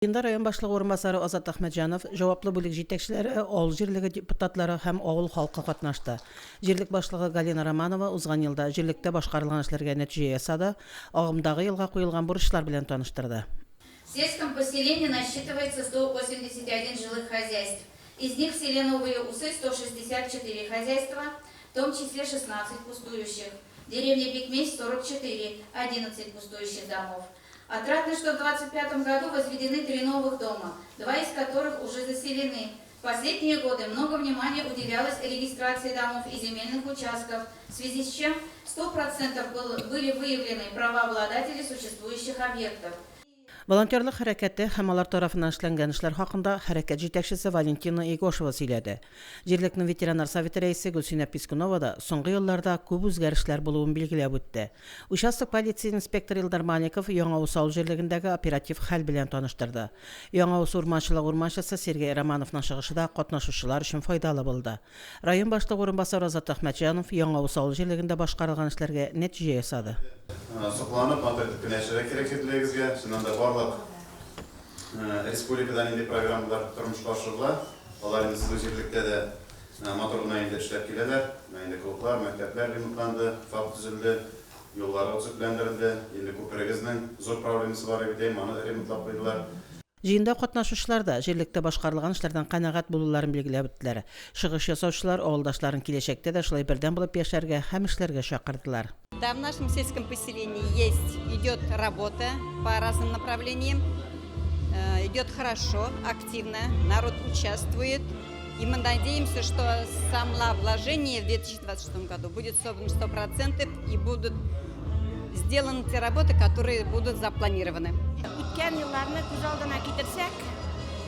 Җыенда район башлыгы урынбасары Азат Әхмәтҗанов, җаваплы бүлек җитәкчеләре, авыл җирлеге депутатлары һәм авыл халкы катнашты. Җирлек башлыгы Галина Романова узган елда җирлектә башкарылган эшләргә нәтиҗә ясады, агымдагы елга куелган бурычлар белән таныштырды. В сельском поселении насчитывается 181 жилых хозяйств. Из них в селе Новые Усы 164 хозяйства, в том числе 16 пустующих. В деревне Бикмесь 44, 11 пустующих домов. Отрадно, что в 2025 году возведены три новых дома, два из которых уже заселены. В последние годы много внимания уделялось регистрации домов и земельных участков, в связи с чем 100% были выявлены права обладателей существующих объектов. Волонтерлык хәрәкәте һәм алар тарафыннан эшләнгән эшләр хакында хәрәкәт җитәкчесе Валентина Егошева сөйләде. Җирлекнең ветераннар советы рәисе Гөлсинә Пискунова да соңгы елларда күп үзгәрешләр булуын билгеләп үтте. Участок полиция инспекторы Илдар Маликов Яңа Усал җирлегендәге оператив хәл белән таныштырды. Яңа Ус урманчылыгы урманчысы Сергей Романовның чыгышы да катнашучылар өчен файдалы булды. Район башлыгы урынбасары Азат Әхмәтҗанов Яңа Ус авыл җирлегендә башкарылган эшләргә нәтиҗә ясады. Сокланып, матур итеп кенә яшәргә кирәк җирлегегезгә. Чыннан да, барлык республикада нинди программалар тормышка ашырыла, алар инде сезнең җирлектә дә Матур гына инде эшләп киләләр. Менә инде клублар, мәктәпләр ремонтланды, ФАП төзелде, юллар төзекләндерелде. Инде күперегезнең зур проблемасы бар иде, моны ремонтлап куйдылар. Җыенда катнашучылар да җирлектә башкарылган эшләрдән канәгать булуларын билгеләп үттеләр. Чыгыш ясаучылар авылдашларын киләчәктә дә шулай бердәм булып яшәргә һәм эшләргә чакырдылар. Да, в нашем сельском поселении есть, идет работа по разным направлениям. Э, идет хорошо, активно, народ участвует. И мы надеемся, что самовложение в 2026 году будет собрано 100% и будут сделаны те работы, которые будут запланированы. Үткән елларны күз алдына китерсәк,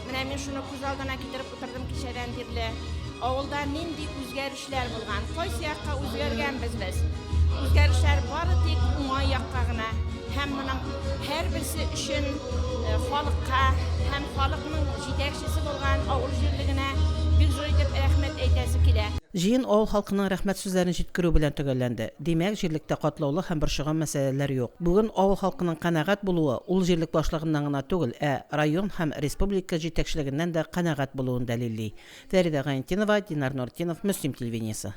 менә мин шуны күз алдына китереп утырдым кичәдән бирле. Авылда нинди үзгәрешләр булган, кайсы якка үзгәргәнбез без? Үзгәрешләр бары тик уңай якка гына. Һәм моның һәрберсе өчен э, халыкка һәм халыкның җитәкчесе булган авыл җирлегенә бик зур итеп рәхмәт әйтәсе килә. Җыен авыл халкының рәхмәт сүзләрен җиткерү белән төгәлләнде. Димәк, җирлектә катлаулы һәм борчыган мәсьәләләр юк. Бүген авыл халкының канәгать булуы ул җирлек башлыгыннан гына түгел, ә район һәм республика җитәкчелегеннән дә канәгать булуын дәлилли. Фәридә Гайнетдинова, Динар Нуртдинов, Мөслим телевидениесе.